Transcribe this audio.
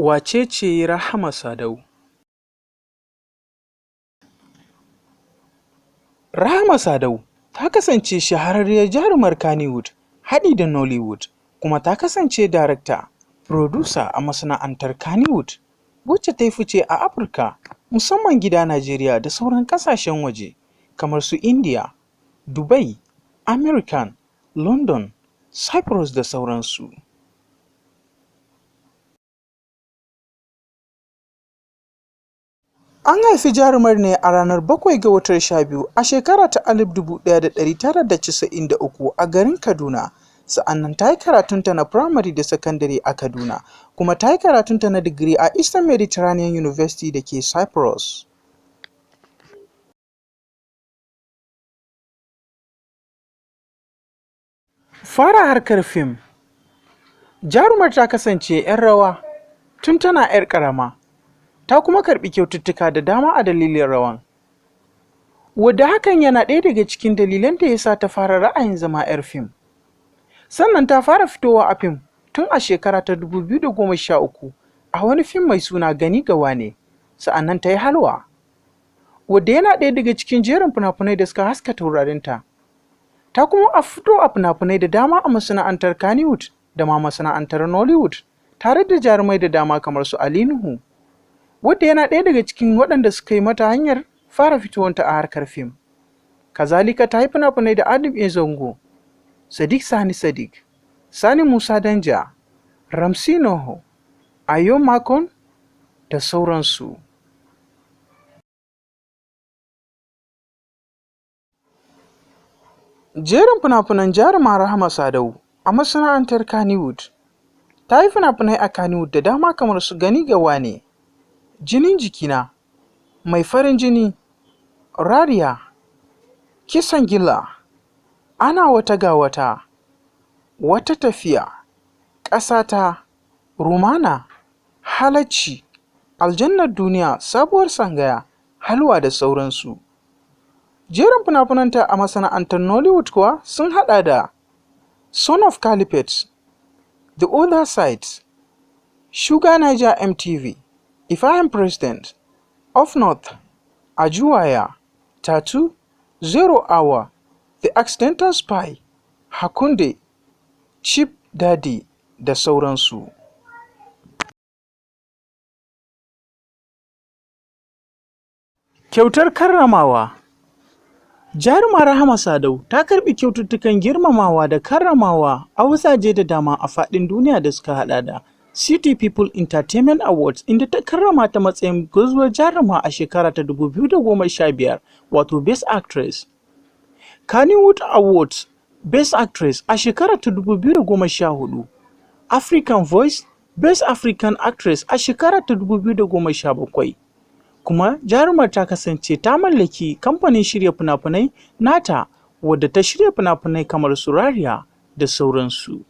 Wace ce Rahama Sadau? Rahama Sadau ta kasance shahararriyar jarumar Kannywood haɗi da Nollywood kuma ta kasance darakta, furodusa a masana'antar Kannywood, wacce ta yi fice a Afirka musamman gida Najeriya da sauran ƙasashen waje kamar su Indiya, Dubai, American, London, Cyprus da sauransu. An haifi jarumar ne a ranar 7 ga watan 12 a shekara ta 1993 a garin Kaduna. Sa'annan ta yi karatunta na firamare da sakandare a Kaduna, kuma ta yi karatunta na digiri a Eastern Mediterranean University da ke Cyprus. Fara harkar fim. Jarumar ta kasance 'yar rawa tun tana 'yar ƙarama, ta kuma karɓi kyaututtuka da dama a dalilin rawan, wadda hakan yana ɗaya daga cikin dalilan da ya sa ta fara ra'ayin zama 'yar fim. Sannan ta fara fitowa a fim tun a shekara ta 2013 a wani fim mai suna Gani ga Wane, sa'annan ta yi Halwa, wadda yana ɗaya daga cikin jerin fina-finai da suka haska taurarinta. Ta kuma a fito a fina-finai da dama a masana'antar Kannywood da ma masana'antar Nollywood tare da jarumai da dama kamar su Ali Nuhu, wadda yana ɗaya daga cikin waɗanda suka yi mata hanyar fara fitowanta a harkar fim. Kazalika ta yi fina-finai da Adam A. Zango, Sadiq Sani Sadiq, Sani Musa Danja, Ramsey Nouh, Ayo Makun da sauransu. Jerin fina-finan jaruma Rahama Sadau a masana'antar Kannywood. Ta yi fina-finai a Kannywood da dama kamar su Gani ga Wane, Jinin Jikina, Mai Farin Jini, Rariya, Kisan Gilla, Ana Wata Ga Wata, Wata Tafiya, Ƙasata, Rumana, Halacci, Aljannar Duniya Sabuwar Tsangaya, Halwa da sauransu. Jerin fina-finanta a masana'antar Nollywood kuwa sun haɗa da Son of Caliphate, The Other Side, Shuga Naija MTV, If I Am President, Up North, Ajuwaya, Tattoo, Zero Hour, The Accidental Spy, Hakunde, Chief Daddy da sauransu. Kyautar karramawa. Jaruma Rahama Sadau ta karɓi kyaututtukan girmamawa da karramawa a wajaje da dama a faɗin duniya da suka haɗa da City People Entertainment Awards, inda ta karrama ta matsayin gwarzuwar jaruma a shekara ta 2015, wato Best Actress. Kannywood Awards Best Actress a shekara ta 2014, African Voice Best African Actress a shekara ta 2017. Kuma jarumar ta kasance ta mallaki kamfanin shirya fina-finai nata, wadda ta shirya fina-finai kamar su Rariya da sauransu.